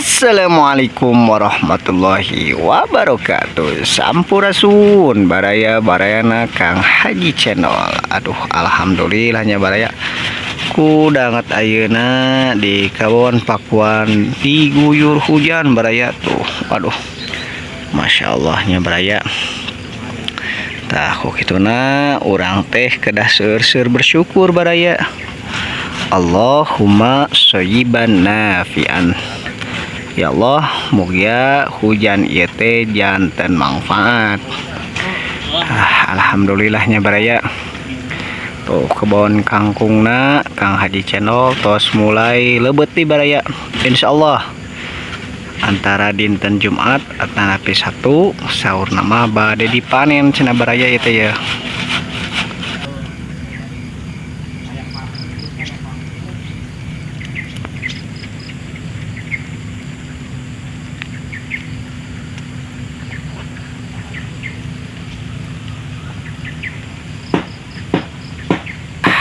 Assalamualaikum warahmatullahi wabarakatuh. Sampurasun baraya, barayana Kang Haji Channel. Aduh, alhamdulillahnya baraya, ku danget ayeuna di kebon Pakuan diguyur hujan baraya tuh. Aduh, Masya Allahnya baraya. Tah, kok kituna urang teh kedah seur-seur bersyukur baraya. Allahumma soyiban nafian. Ya Allah, mugia hujan ieu teh janten manfaat. Ah, alhamdulillahnya baraya. Tuh kebon kangkungna Kang Haji Channel tos mulai lebet nih baraya. Insyaallah antara dinten Jumat atanapi Sabtu saurna mah bade dipanen cenah baraya ieu teh ya.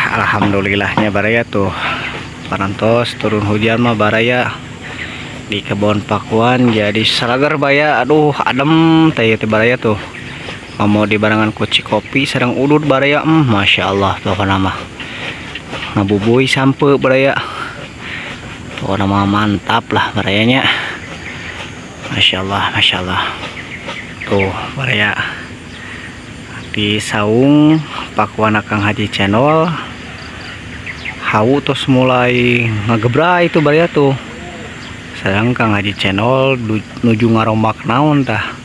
Alhamdulillahnya baraya tuh parantos turun hujan mah baraya di kebon Pakuan jadi salagar baya. Aduh, adem teh teh baraya tuh, mau dibarengan ku kopi sareng udud baraya. Masya Allah, pokoknya mah ngabubuy sampe baraya, pokoknya mah mantap lah barayanya. Masya Allah, Masya Allah. Tuh baraya, di saung Pakuan Kang Haji Channel hawu terus mulai ngegebrai itu baraya tuh. Sedang Kang Haji Channel nuju ngarombak naon tah,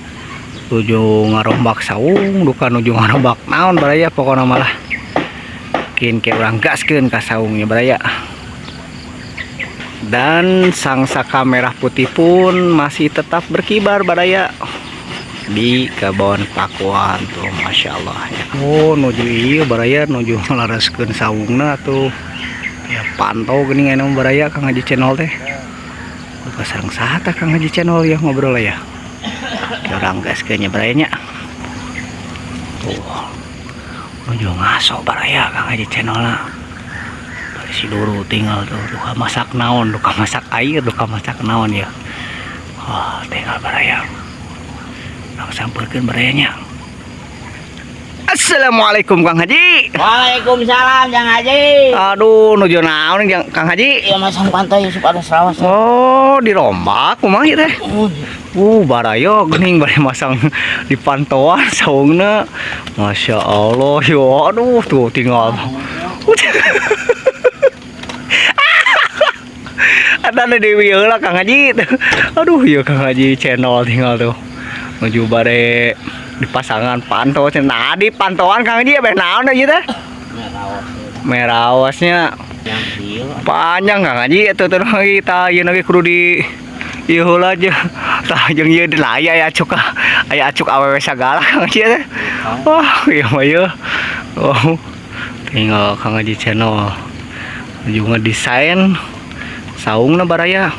nuju ngarombak saung duka nuju ngarombak naon baraya, pokoknya malah kin ke urang gaskeun ka saungnya baraya. Dan sang saka merah putih pun masih tetap berkibar baraya di kebon Pakuan tuh, Masya Allah ya. Oh, nuju ieu baraya, nuju ngalaraskeun saungna tuh ya, pantau geuning aya baraya Kang Haji Channel teh. Duka sareng saha tah Kang Haji Channel ya ngobrol ya. Ki urang gaskeun nya baraya nya. Tuh nuju ngaso baraya Kang Haji Channel lah. Bari si Duru tinggal tuh duka masak naon, duka masak air, duka masak naon ya. Oh, tinggal baraya. Urang sampeurkeun barayanya. Assalamualaikum Kang Haji. Waalaikumsalam Kang Haji. Aduh, nuju naon Kang Haji? Iya, masang pantai Yusuf ada serawas. Oh, dirombak kumaha ieu teh? Oh. Baraya geuning bari masang di pantauan saungna. Masya Allah, yo aduh tuh tinggal. Ada deui heula Kang Haji. Aduh, ieu Kang Haji Channel tinggal tuh. Nuju bare di pasangan pantau cenah. Nah, di pantauan Kang Haji beh naon ieu teh? Merawasnya panjang Kang Haji eta teh kita ieu lagi kudu di ieu heula aja. Tah jeung ieu di aya ya acuk, aya acuk awewe sagala Kang Haji teh. Wah, ieu mah ieu. Oh, tinggal Kang Haji Channel nuju ngedesain saungna baraya.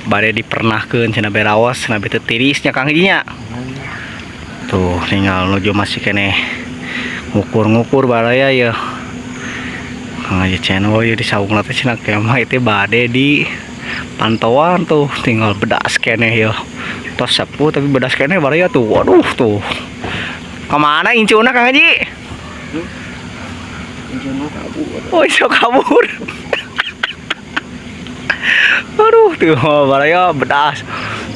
Bare dipernahkeun cenah beraos cenah bete tirisnya Kang Haji nya. Tuh tinggal nuju masih keneh ngukur-ngukur baraya ya. Kang Haji Channel ya di saungna teh cenah kemah itu bade di pantauan tuh tinggal bedas keneh ya. Tos sepuh tapi bedas keneh baraya tuh. Waduh tuh. Kemana incuna Kang Haji? Incuna kabur. Oh, incu kabur. Aduh tuh baraya bedas.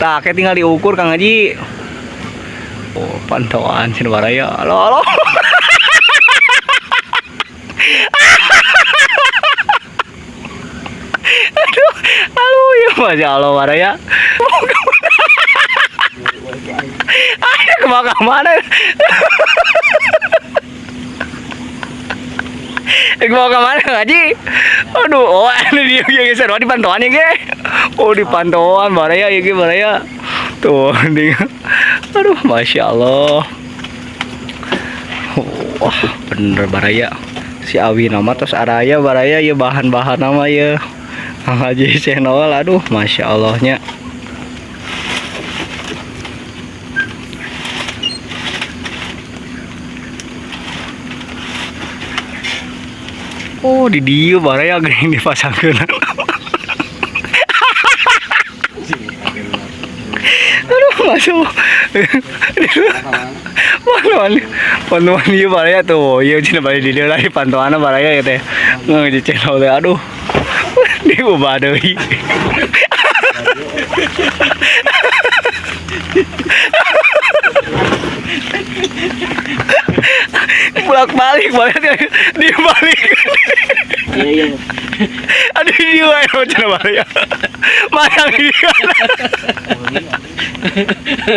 Tah kayak tinggal diukur Kang Haji. Oh, pantauan sini baraya. Halo, halo. Aduh, aduh ya Masya Allah baraya. Aduh, kemana kemana? Mau kemana Kang Haji? Aduh, oh ini dia dia geser. Oh, di pantauan ya ge. Oh, di pantauan baraya ya ge baraya. Tuh, dia. Aduh, Masya Allah. Wah, bener baraya. Si Awi nama terus araya baraya ya bahan-bahan nama ya. Kang Haji Channel, aduh, Masya Allahnya. Oh, di dieu baraya geuning dipasangkeun. So, pantauan pantauan ieu baraya tuh, ieu cenah bari di dieu lagi pantauanna baraya ya teh. Di channel teh aduh. Diubah deui. Bolak-balik balik dibalik. Iya iya. Aduh dia wae cenah baraya. Mana dia?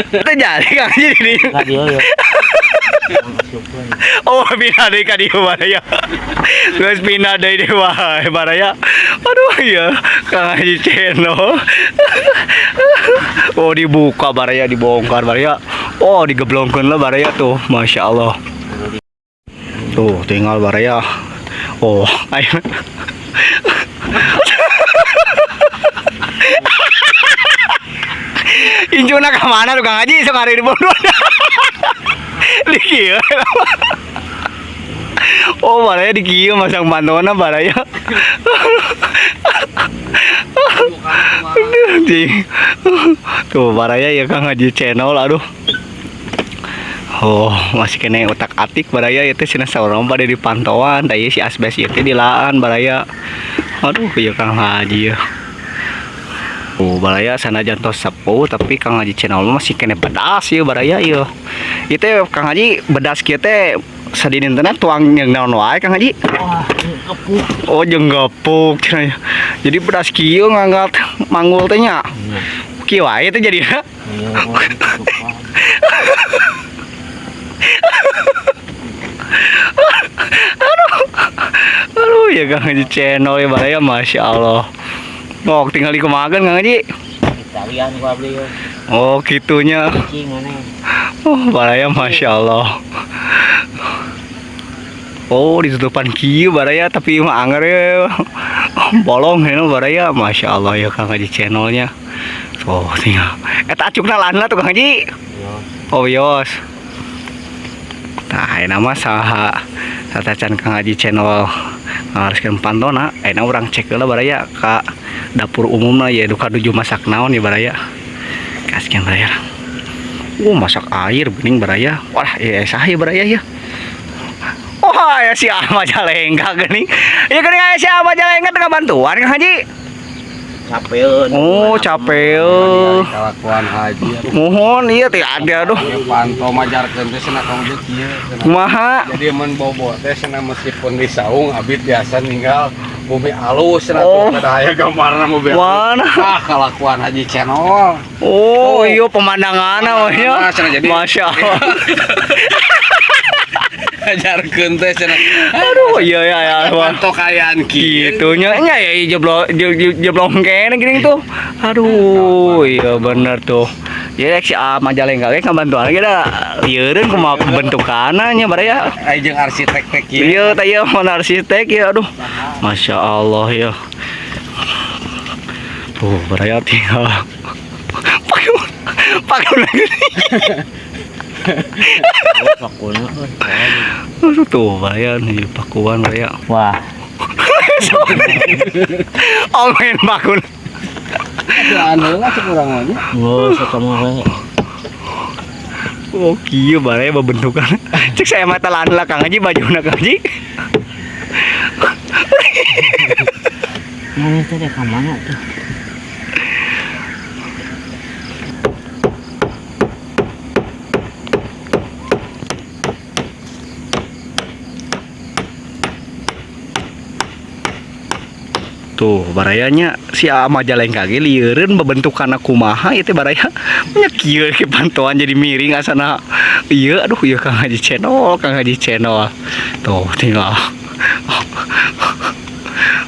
Teu jadi Kang Haji di dieu. Ka dieu ya. Oh, pindah deui ka dieu baraya. Geus pindah deui deui wae baraya. Aduh iya, Kang Haji channel. Oh, dibuka baraya, dibongkar baraya. Oh, digeblongkeun lah baraya tuh. Masya Allah. Tuh, tinggal baraya. Oh, ayo. Incuna ka mana tuh Kang Haji? Sok hari dibunuh. Di kieu. Oh, baraya di kieu masang pantona baraya. Aduh, jing. Tuh baraya ya Kang Haji channel aduh. Oh, masih kena otak-atik baraya itu cenah saurang pada di pantauan, tah ieu si asbes ieu teh dilaan baraya. Aduh, ya Kang Haji ya. Oh, baraya sanajan tos sepuh tapi Kang Haji channel mah masih kena bedas ieu baraya ieu. Ieu teh Kang Haji bedas kieu teh sadintenna tuang jeung naon wae Kang Haji? Wah, gepuk. Oh, jeung gepuk cenah. Jadi bedas kieu ngangkat manggul teh nya. Kieu wae teh jadina. Iya, Aduh, ya Kang Haji channel ya baraya Masya Allah. Oh, tinggal di kumahakeun Kang Haji. Italian gua beli ya. Oh, gitunya. Cing mana? Oh, baraya Masya Allah. Oh, ditutupan kieu baraya tapi mah anger ya. Bolong ya baraya Masya Allah ya Kang Haji channelnya. Tuh, tinggal. Eta acukna lahan lah tuh Kang Haji. Iya. Oh, yos. Nah, ayeuna mah saha satacan Kang Haji channel ngawariskeun pantona, ayeuna urang cek heula baraya ka dapur umumna ya duka nuju masak naon ya baraya. Kasihkan baraya. Masak air bening baraya. Wah, ya sah ya baraya ya. Wah, ya si Ahmad Majalengka geuning. Ya geuning aya si Ahmad Majalengka tengah bantuan Kang Haji. Capeun. Oh, capeun. Kalakuan haji. Mohon iya teh ada aduh. Ya panto majarkeun teh cenah kamu teh kieu. Kumaha? Jadi mun bobo teh cenah meskipun di saung abid biasa ninggal bumi alus cenah Oh. tuh kada aya gambarna mobil. Mana? Ah, kalakuan haji channel. Oh, iya pemandanganna mah ya. Pemandanganna, cenah, jadi- Masya Allah. Ajarkeun teh cenah. Aduh, iya iya ya. Wah. Panto kayaan kieu. Gitunya nya ya jeblok jeblong kene gini tuh. Aduh, iya bener tuh. Ya rek si A Majalengka ge ngabantuan ge da lieureun kumaha bentukanna nya baraya. Ai jeung arsitek teh kieu. Iya teh ieu mun arsitek ya aduh. Masya Allah ya. Tuh baraya tinggal. Pakai pakai lagi. Pakuna. Aduh tuh baraya nih pakuan baraya. Wah, Omen pakun. Anu lah cek urang mah nya. gua suka mah we. Oh kieu baraya babentukan. Cek saya mata lan lah Kang Haji bajuna Kang Haji. Mana teh ka mana tuh? Tuh barayanya si A Majalengka ge lieureun babentukanna kumaha ieu teh baraya. Nya kieu ke pantauan jadi miring asana. Ieu aduh ieu Kang Haji channel, Kang Haji channel. Tuh tinggal.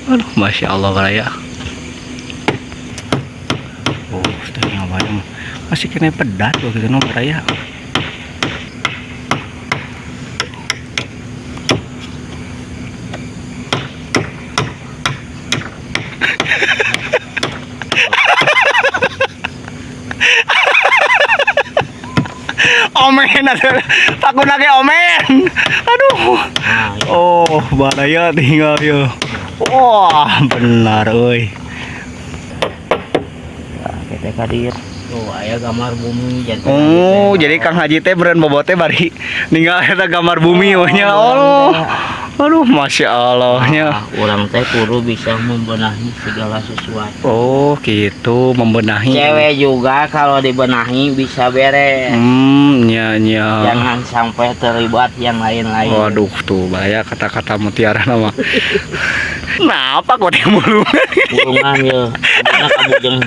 Aduh Masya Allah baraya. Oh, tinggal baraya masih kena pedat loh gitu no baraya. Omen aduh. Takut lagi omen. Aduh. Nah, iya. Oh, baraya tinggal ya. Wah, benar euy. Nah, kita ka dieu. Tuh aya gambar bumi janten. Oh, jadi Kang Haji teh beureun bobo teh bari ninggal eta gambar bumi we nya. Oh. Aduh, Masya Allah nya. Ah, urang teh kudu bisa membenahi segala sesuatu. Oh, gitu, membenahi. Cewek juga kalau dibenahi bisa beres. Nya nya. Jangan sampai terlibat yang lain-lain. Waduh, tuh bahaya kata-kata mutiara nama. Kenapa kok dia mulungan? Mulungan ya. Abina kabujeng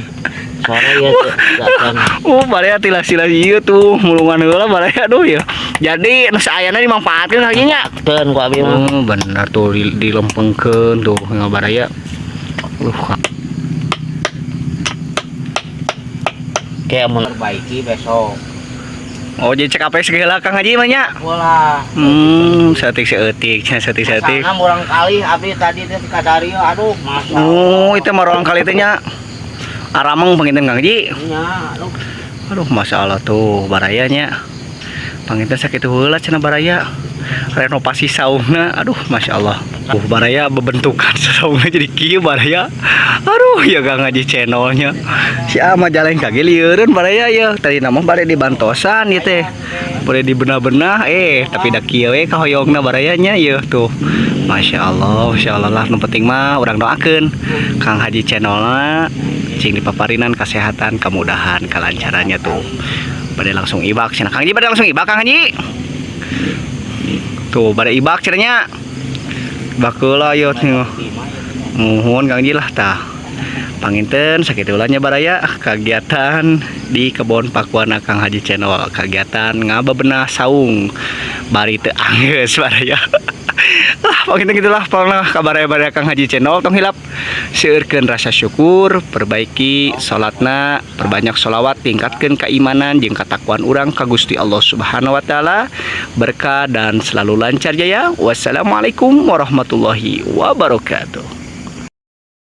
sore ya teu datang. Oh, baraya tilas-tilas ieu tuh mulungan heula baraya, aduh ya. Jadi nu saayana dimanfaatkeun lagi nya. Keun ku abi mah. Oh, bener tuh dilempengkeun tuh nga baraya. Kayak mun perbaiki besok. Oh, jadi cek apa segala Kang Haji mah nya? Bola. Saeutik saeutik, nya saeutik saeutik. Sana murang kali abi tadi teh ka dieu, aduh, masa. Oh, itu mah ruang kali teh nya. Arameng panginten Kang Haji. Nya, aduh. Aduh, masalah tuh barayanya. Panginten sakitu heula cenah baraya. Renovasi saungna, aduh, masya Allah. Baraya bebentukan saungna jadi kieu baraya. Aduh, ya Kang Haji channelnya. Si ama jalan kaki lieureun baraya ya. Tadi nama bare dibantosan ieu teh. Bare dibenah-benah, tapi da kieu we kahoyongna barayanya ya tuh. Masya Allah, Masya Allah lah. Nu penting mah urang doakeun Kang Haji channelna cing dipaparinan kesehatan, kemudahan, kelancarannya tuh. Bade langsung ibak cenah Kang Haji, bade langsung ibak Kang Haji. Tuh, bade ibak cenah nya. Ibak heula ieu tuh. Muhun Kang Haji lah tah. Panginten sakitu heula nya baraya kegiatan di kebon pakuana Kang Haji channel, kegiatan ngabebenah saung bari teu anggeus baraya. Lah, panginten gitulah pokoknya kabar baraya Kang Haji channel. Tong hilap seueurkeun rasa syukur, perbaiki salatna, perbanyak sholawat, tingkatkeun keimanan jeung katakwaan urang ka Gusti Allah Subhanahu wa taala. Berkah dan selalu lancar jaya. Wassalamualaikum warahmatullahi wabarakatuh.